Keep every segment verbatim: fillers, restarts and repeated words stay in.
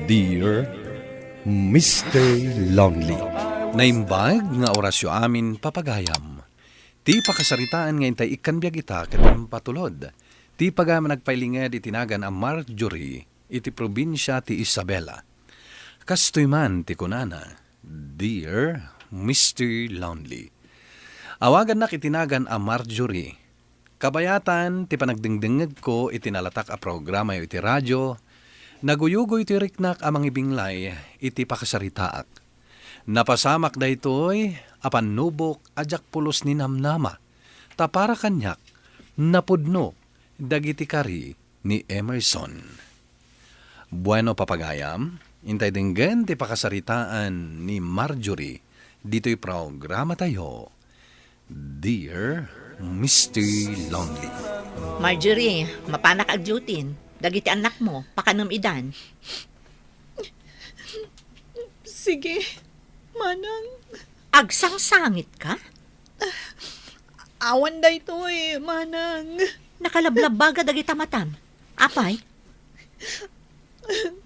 Dear Mister Lonely. Naimbag nga orasyo amin, papagayam. Ti pakasaritaan nga intay ikkan biag ita ket impatulod. Ti pagayam a nagpailinged iti nagan a Marjorie iti probinsia ti Isabela. Kastoy man ti kunana, Dear Mister Lonely. Awagannak iti nagan a Marjorie. Kabayatan ti panagdengdengngegko iti nalatak a programayo iti radio, naguyugoy ti riknak a mangibinglay iti pakasaritaak. Napasamak daytoy a pannubok a diak pulos ni namnama, ta para kaniak, napudno dagiti kari ni Emerson. Bueno, papagayam, intay denggen ti pakasaritaan ni Marjorie ditoy programatayo, Dear Mister Lonely. Marjorie, mapanak agdiutin. Dagiti annakmo, pakanem idan. Sige, manang. Agsangsangitka? Awan daytoy, manang. Nakalablabbaga dagita matam. Apay?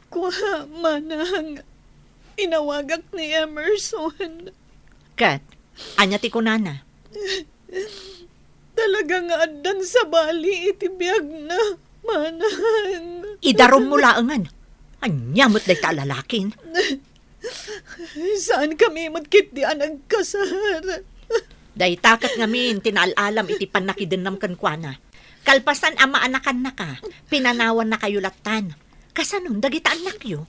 Kua, manang. Inawagak ni Emerson. Ket, ania ti kunana? Talaga nga addan sabali iti biagna, manang. Idarummo laengen. Ania met dayta a lalakin? Saan kami met ketdi a nagkasar. Dayta ket ngamin ti naal-alam iti pannakidennam kenkuana. Kalpasan a maanakannaka, pinanawannakayo lattan. Kasanon dagita annakyo?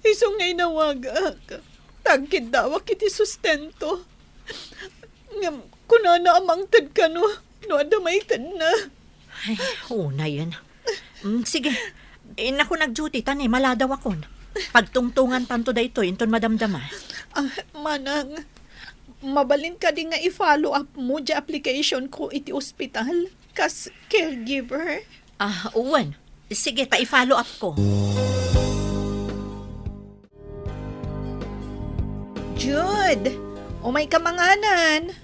Isu nga inawagak, ta agkiddawak iti sustento. Ngem kunana a mangted kano no adda maitedna. Ay, unayen. Mm, sige. Innakon agdiuti ta ne, maladawakon. Pagtungtongantanto daytoy inton madamdama. Ah, manang, mabalin kadi nga i-follow up mo di application ko iti ospital kas caregiver? Ah, wen. Sige, ta i-follow up ko. Jude, umay ka manganan.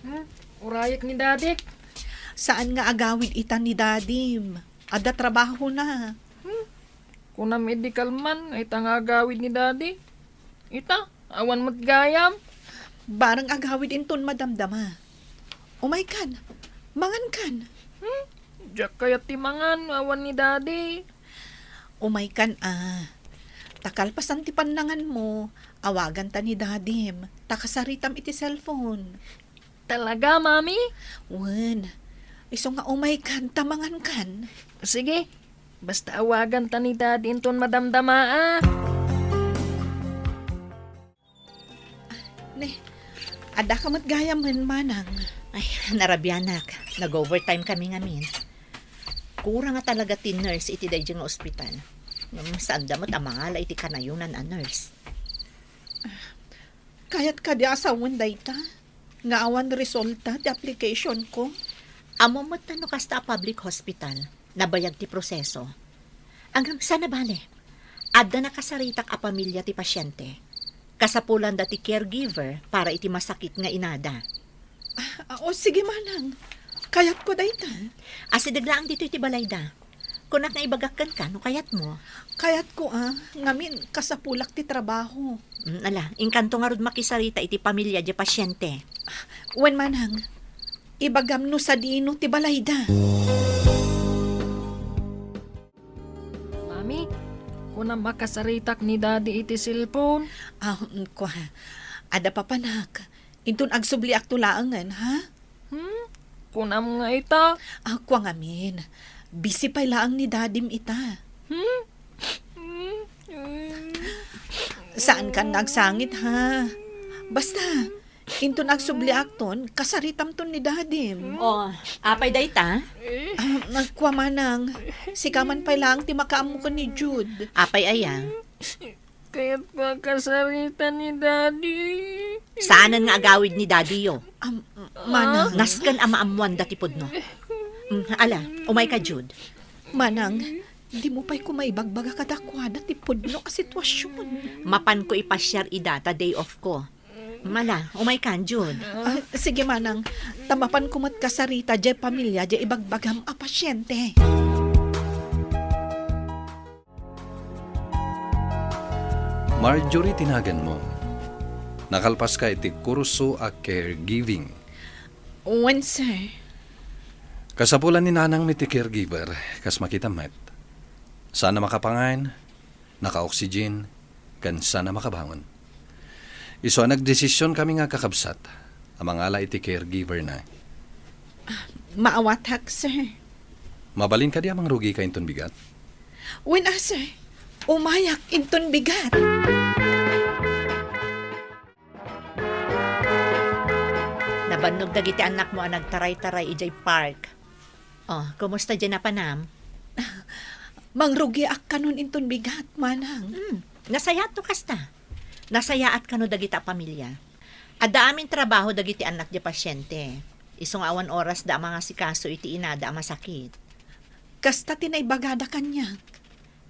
Hmm? Urayek ni Dadik. Saan nga agawid ita ni Dadim? Adda trabahona. Hmm? Kunam idi kalman, ita nga agawid ni Dadi. Ita, awan met gayam. Barang agawid inton madamdama. Umaykan, mangankan. Hmm? Diak kayat ti mangan, awan ni Dadi. Umaykan a. Ta kalpasan ti pannanganmo, awaganta ni Dadim, ta kasaritam iti cellphone. Talaga, Mami? Wen. Isu nga umaykan ta mangankan. Sige. Basta awaganta ni Dadi inton madamdama, a. Ne, adda ka met gayam, manang. Ay, narabianak. Nag-overtime kami ngamin. Kurang nga talaga ti nurse iti daydi nga ospital. Ngem saanda met a mangala iti kanayonan a nurse. Kayat kadi a sawen dayta? Nga awan resulta ti application ko? Ammom met no kasta a public hospital, nabayag ti proseso. Ngem saan a bale, adda nakasaritak a pamilia ti pasiente. Kasapulanda ti caregiver para iti masakit nga inada. Ah, o, sige, manang. Kayatko dayta. Asideg laeng ditoy ti balayda. Kunak nga ibagak kenka no kayatmo. Kayatko, a. Ngamin, kasapulak ti trabaho. Mm, ala, inkanto ngarud makisarita iti pamilia diay pasiente. Wen, manang, ibagam no sadino ti balayda. Mami, kunam a kasaritak ni Daddy iti cellphone. Ah, mm, kua. Adda papanak. Inton agsubliakto laengen, ha? Hmm? Kunam nga ita? Ah, kua ngamin. Busy pay laeng ni Dadim ita. Hmm? Hmm? Saankan nga agsangit, ha? Basta, inton agsubliakton, kasaritamton ni Dadim. Oh, apay dayta? Ah, nagkua manang. Sika man pay laeng ti makaammo ken ni Jude. Apay aya? Kayatko a kasarita ni Daddy. Saanen nga agawid ni Daddy yo? Am, manang. Nasken a maammoanda ti pudno. Mm, ala, umayka, Jude. Manang, dimo pay koma ibagbaga kadakuada ti pudno a sitwasion. Mapanko ipasiar ida ta day off ko. Ala, umaykan, Jude. Ah, sige, manang. Ta mapanko met kasarita diay pamilia diay ibagbagam a pasiente. Marjorie ti naganmo. Nakalpaska iti kurso a caregiving. Wen, sir. Kasapulan ni nanangmi ti caregiver, kas makitam met. Saan a makapangan, naka-oxygen, ken saan a makabangon. Isu a nagdesisionkami nga agkakabsat a mangala iti caregiver na. Maawatak, sir. Mabalin kadi a mangrugika inton bigat? Wen a, sir. Umayak inton bigat. Nabannog dagiti annakmo a nagtaray-taray idiay park. Oh, kumusta diay napanam? Mangrugiak kanon inton bigat, manang. Hmm, nasayaat no kasta. Nasayaat kano dagita a pamilia. Adda amin trabaho dagiti annak diay pasiente. Isu nga awan orasda a mangasikaso iti inada a masakit. Kasta ti naibagada kaniak.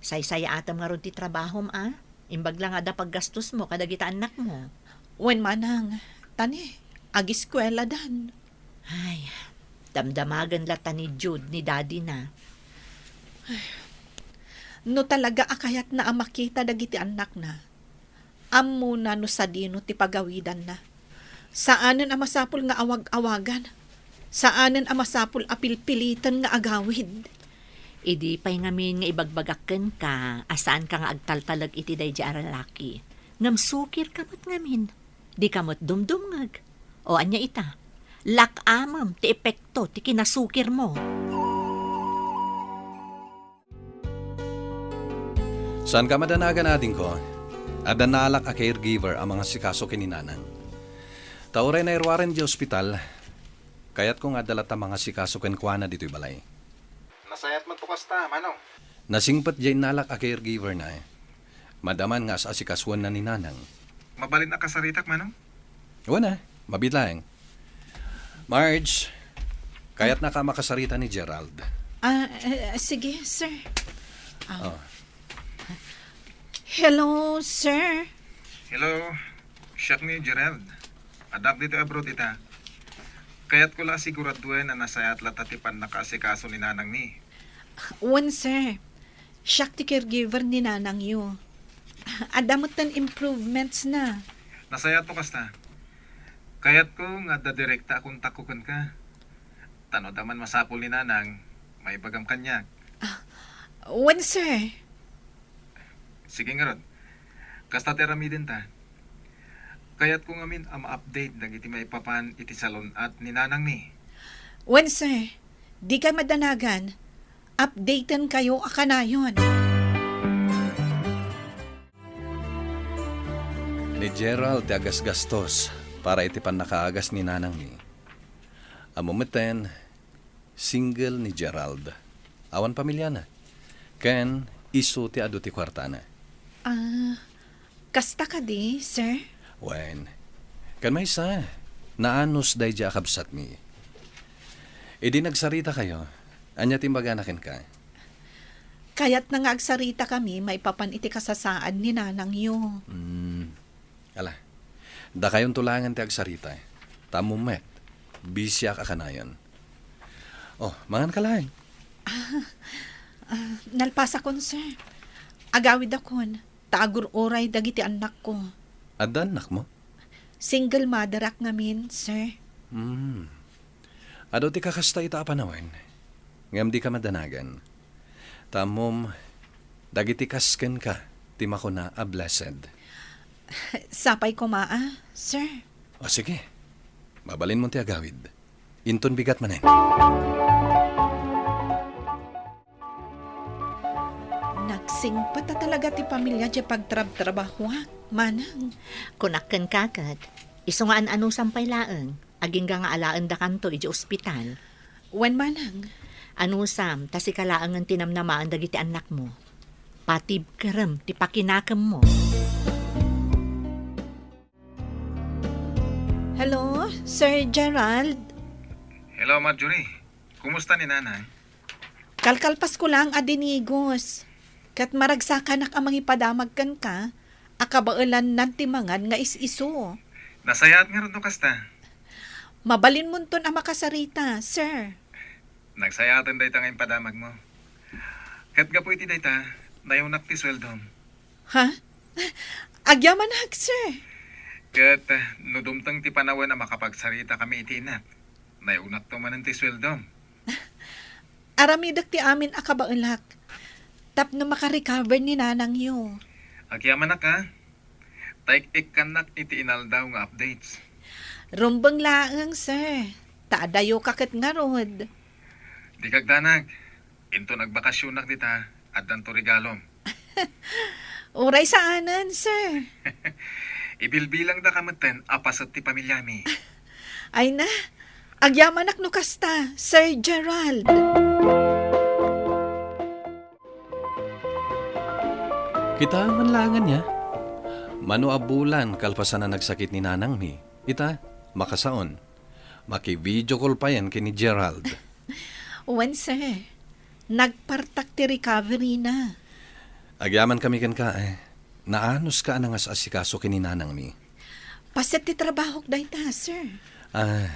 Saysayaatem ngarud ti trabahom, a? Imbag la nga adda paggastosmo kadagita annakmo. Wen manang, ta ni, agiskueladan. Ay, damdamagen latta ni Jude ni daddy na. Ay, no talaga a kayatna a makita dagiti annakna, ammona no sadino ti pagawidanna. Saanen a masapul nga awag-awagan. Saanen a masapul a pilpiliten nga agawid. Idi pay ngamin nga ibagbagak kenka a saanka nga agtaltalek iti daydiay a lalaki. Ngem sukirka met ngamin. Dika met dumdumngeg. O ania ita? Lak-amem ti epekto ti kinasukirmo. Saanka madanagan, adingko. Adda naalak a caregiver a mangasikaso ken ni nanang. Ta uray nairuaren diay ospital, kayatko nga adda latta mangasikaso kenkuana ditoy balay. Nasayaat met no kasta, manong. Nasingpet diay naalak a caregiver na. Madaman nga as-asikasuenna ni nanang. Mabalin a kasaritak, manong? Wen a, mabiit laeng. Marge, kayatnaka a makasarita ni Gerald. Ah, eh, sige, sir. Ah. Oh. Hello, sir. Hello, siak ni Gerald. Addaak ditoy abroad ita. Kayatko la a siguraduen a nasayaat latta ti pannakaasikaso ni nanangmi. Wen, sir. Siak ti caregiver ni nanangyo. Adda metten improvements na. Nasayaat no kasta. Kayatko nga adda direkta a kontakko kenka. Ta no adda man masapul ni nanang, maibagam kaniak. Ah, wen, sir. Sige ngarud. Kasta ti aramidenta. Kayatko ngamin a ma-update dagiti maipapan iti salun-at ni nanangmi. Wen, sir. Dikay madanagan. Updatenkayo a kanayon. Ni Gerald ti agasgastos para iti pannakaagas ni nanangmi. Ammo metten, single ni Gerald. Awan pamiliana. Ken isu ti adu ti kuartana. Ah, kasta kadi, sir? Wen, ken maysa, naanus daydiay a kabsatmi. Idi nagsaritakayo, ania ti imbagana kenka? Kayatna nga agsaritakami maipapan iti kasasaad ni nanangyo. Hmm. Ala, dakayonto laengen ti agsarita. Ta ammom met, bisiak a kanayon. Oh, manganka laeng. Ah, ah, nalpasakon, sir. Agawidakon, ta agur-uray dagiti annakko. Adda annakmo? Single motherak ngamin, sir. Hmm. Adu ti kakasta ita a panawen, ngem dika madanagan. Ta ammom, dagiti kas kenka ti makuna a blessed. Sapay koma a, sir. O sige, mabalinmon ti agawid. Inton bigat manen. Nagsingpet a talaga ti pamilia diay pagtrabtrabahoak, manang. Kunak kenka ket, isu nga an-anusam pay laeng, agingga nga alaendakanto idiay ospital. Wen manang. Anusam, ta sika laengen ti namnamaen dagiti annakmo. Patibkerem ti pakinakemmo. Hello, Sir Gerald? Hello, Marjorie. Kumusta ni Nanang? Kalkalpasko laeng a dinigos. Ket maragsakanak a mangipadamag kenka a kabaelannan ti mangan nga is-isu. Nasayaat ngarud no kasta. Mabalinmonton a makasarita, sir. Nagsayaaten dayta nga impadamagmo. Ket gapu iti dayta, nayunak ti sueldom. Ha? Agyamanak, sir. Ket, eh, no dumteng ti panawen a makapagsarita kami iti inak, nayawnakto manen ti sueldom. Aramidek ti amin a kabaelak tapno makarecover ni nanangyo. Agyamanak, a. Ta ik-ikkannak iti inaldaw nga updates. Rumbeng laeng, sir. Ta adayo ka ket ngarud. Di kagdanag. Inton agbakasionak dita, addanto regalom. Uray saanen, sir. Ibilbilangda ka metten a paset ti pamilyami. Ay na, agyamanak no kasta, Sir Gerald. Kita man laengen ya. Mano a bulan kalpasan a nagsakit ni nanangmi, ita, makasaon. Maki-video call payen ken ni Gerald. Wen, sir. Nagpartak ti recovery na. Agyamankami kenka, eh. Naanuska a nangas-asikaso ken ni nanangmi. Paset ti trabahok dayta, sir. Ah,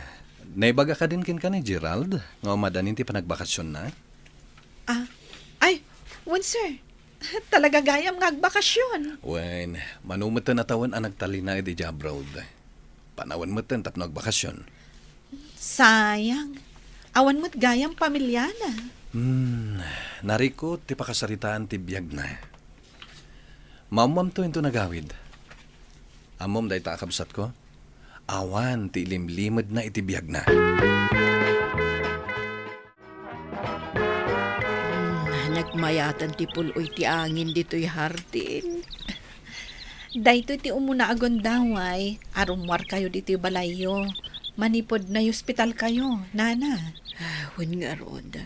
naibaga kadin kenka ni Gerald nga umadanin ti panagbakasionna? Ah, ay, wen, sir. Talaga gayam nga agbakasion. Wen, mano metten a tawen a nagtalinaed idiay abroad. Panawen metten tapno agbakasion. Sayang. Awan met gayam pamilyana. Hmm, narikut ti pakasaritaan ti biagna. Maammoamto inton agawid. Ammom dayta a kabsatko? Awan ti ilimlimedna iti biagna. Hmm, nagmayatan ti pul-oy ti angin ditoy hardin. Daytoy ti umuna a gundaway a rummuarkayo ditoy balayyo manipud nayospitalkayo, nana. Ah, wen ngarud.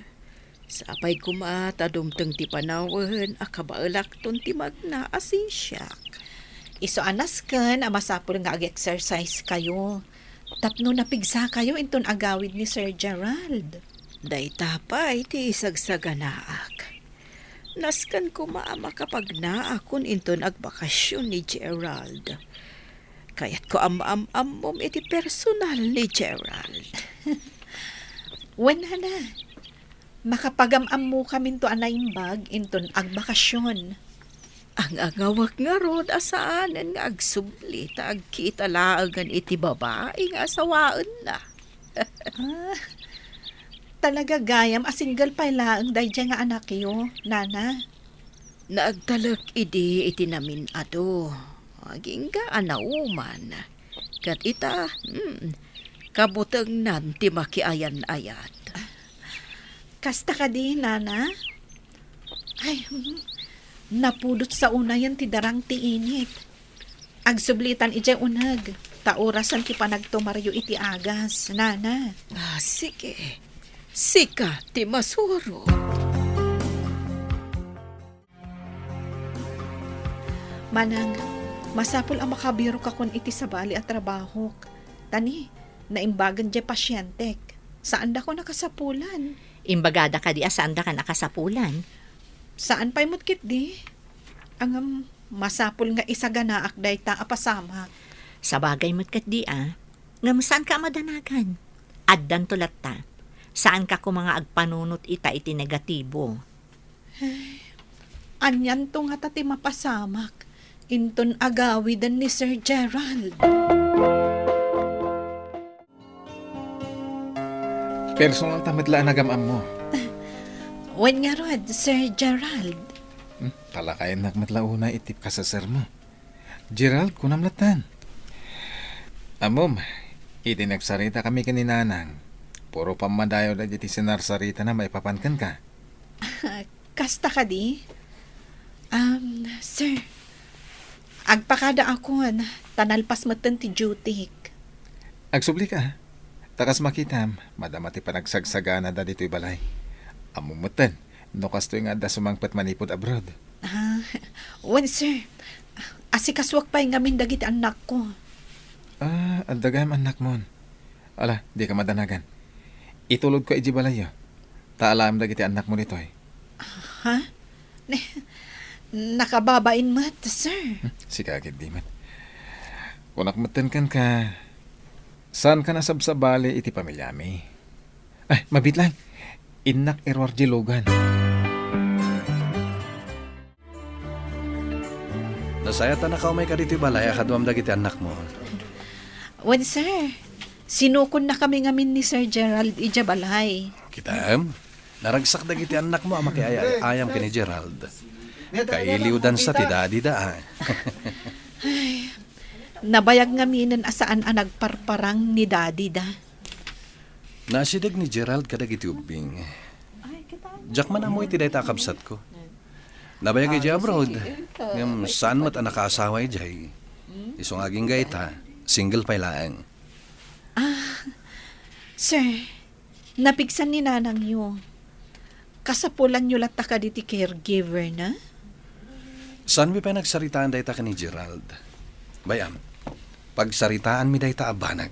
Sapay koma ta dumteng ti panawen a kabaelakton ti magna a sisiak. Isu a nasken a masapul nga ag-exercise kayo tapno napigsakayo inton agawid ni Sir Gerald. Dayta pay ti isagsaganaak. Nasken koma a makapagnaakon inton agbakasion ni Gerald. Kayatko a maam-ammom iti personal ni Gerald. Wen, nana, makapagam-ammokaminto a naimbag inton agbakasion. Ang-angawek ngarud a saanen nga agsubli ta agkita laengen iti babai nga asawaenna. Ah, talaga gayam a single pay laeng daydiay nga anakyo, nana. Naagtalek idi iti namin-adu. Agingga a nauman. Ket ita, hmm, kabutengnan ti makiayan-ayat. Kasta kadi, nana? Ay, hmm, napudot sa unayen ti darang ti init. Agsublitan idiay uneg, ta orasen ti panagtumaryo iti agas, nana. Ah, sige. Sika ti masuro. Manang, masapul a makabirokakon iti sabali a trabahok. Ta ni, naimbagen diay pasientek. Saandakon a kasapulan. Imbagada kadi a saandaka a kasapulan? Saan pay met ketdi. Ngem, masapul nga isaganaak dayta a pasamak. Sabagay met ketdi a. Ngem saanka a madanagan. Addanto latta. Saanka koma nga agpanunot ita iti negatibo. Ay, anianto ngata ti mapasamak inton agawiden ni Sir Gerald? Personal ta met la a nagam-ammo. Wen ngarud, Sir Gerald. Hmm, palakayennak met la unay iti kasesermo. Gerald, kunam lattan. Ammom, iti nagsarita kami ken ni Nanang, puro pammadayo dagiti sinarsaritana maipapan kenka. Kasta kadi? Um, sir, agpakadaakon, ta nalpas metten ti dutyk. Agsublika, ta kas makitam, madama ti panagsagsaganada ditoy balay. Ammom metten, no kastoy nga adda sumangpet manipud abroad. Ah, wen, sir. Asikasuak pay ngamin dagiti annakko. Ah, adda gayam annakmon. Ala, dika madanagan. Itulodko idiay balayyo. Ta alaem dagiti annakmo ditoy. Ha? Ne, nakababain met, sir. Hmm, sika ketdi met. Kunak metten kenka, saanka a sabsabali iti pamiliami. Ay, mabiit laeng. Innak iruar diay lugan. Nasayaat a nakaumay ka ditoy balay a kaduam dagiti annakmo. Wen, sir. Sinukonnakami ngamin ni Sir Gerald idiay balay. Kitam, naragsak dagiti annakmo a makiay-ayam ken ni Gerald. Kailiwdansa ti dadida, a. Ay, nabayag ngaminen a saan a nagparparang ni dadida. Naasideg ni Gerald kadagiti ubbing. Diak man ammo iti dayta a kabsatko. Nabayag idiay abroad, ngem saan met a nakaasawa idiay. Isu nga agingga ita, single pay laeng. Ah, sir, napigsan ni nanangyo. Kasapulanyo latta kadi ti caregiver na? Saanmi pay nagsaritaan dayta ken ni Gerald? Bay-am, pagsaritaanmi dayta a banag.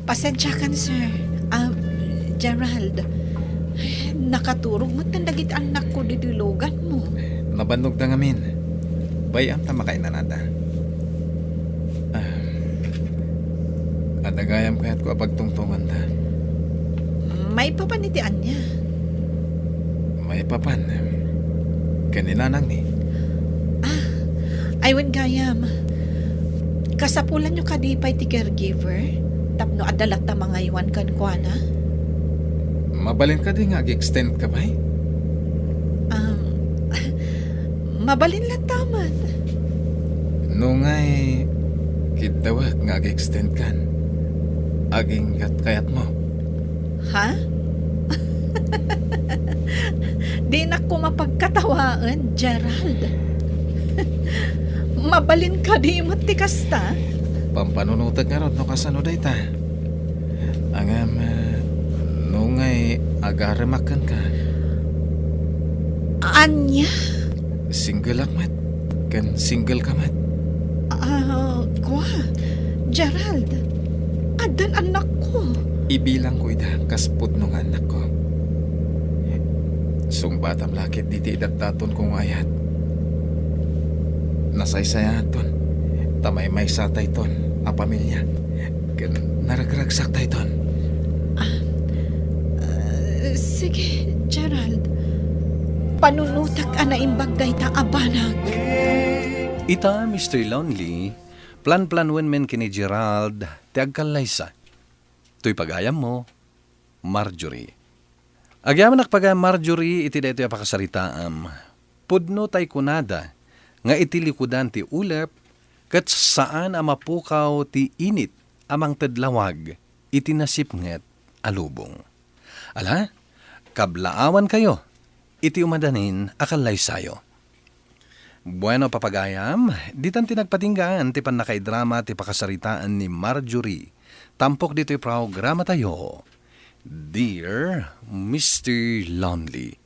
Pasensiakan, sir. Ah, Gerald, nakaturog met dagiti annakko ditoy luganmo. Nabannogda ngamin. Bay-am ta makainanada. Ah, adda gayam kayatko a pagtungtunganda. Maipapan iti ania? Maipapan ken ni nanangmi. Ah, ay wen gayam. Kasapulanyo kadi pay ti caregiver tapno adda latta mangaywan kenkuana? Mabalin kadi nga ag-extend ka pay? Um, mabalin latta met. No ngay, kiddawek nga ag-extend kan, aginggat kayatmo. Ha? Dinak koma pagkatawaen, Gerald. Mabalin kadi met ti kasta? Pampanunotek ngarud no kasano dayta. Ngem, eh, no ngay agaremak kenka. Ania? Singleak met, ken single ka met. Ah, kua, Gerald, addan annakko. Ibilangko ida kas pudno nga annakko. Sungbatam la ketdi ti idatdatonko nga ayat. Nasaysayaaton ta maymaysatayton a pamilia ken naragragsakdayton. Ah, ah, sige, Gerald. Panunotek a naimbag dayta a banag. Ita, Mister Lonely, planplanuen men ken ni Gerald ti agkallaysa. Toy pagayammo, Marjorie. Agyamanak pagayam, Marjorie, iti daytoy a pakasaritaam. Pudno tay kunada nga iti likudan ti ulep ket saan a mapukaw ti init a mangted lawag iti nasipnget a lubong. Ala, kablaawankayo iti umadanin a kallaysayo. Bueno, papagayam, ditan ti nagpatinggaan ti pannakaidrama ti pakasaritaan ni Marjorie tampok ditoy programatayo, Dear Mister Lonely.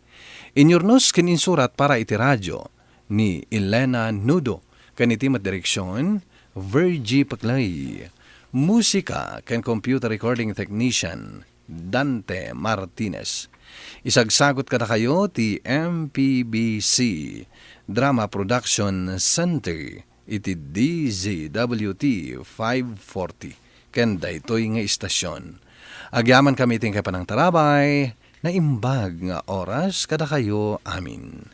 Inyurnos ken insurat para iti radio ni Elena Nudo, ken iti met direksion, Virgie Paclay. Musika ken computer recording technician, Dante Martinez. Isagsagut kadakayo ti M P B C Drama Production Center iti D Z W T five forty ken daytoy nga istasyon. Agyamankami iti panangtarabay, naimbag nga oras kadakayo amin.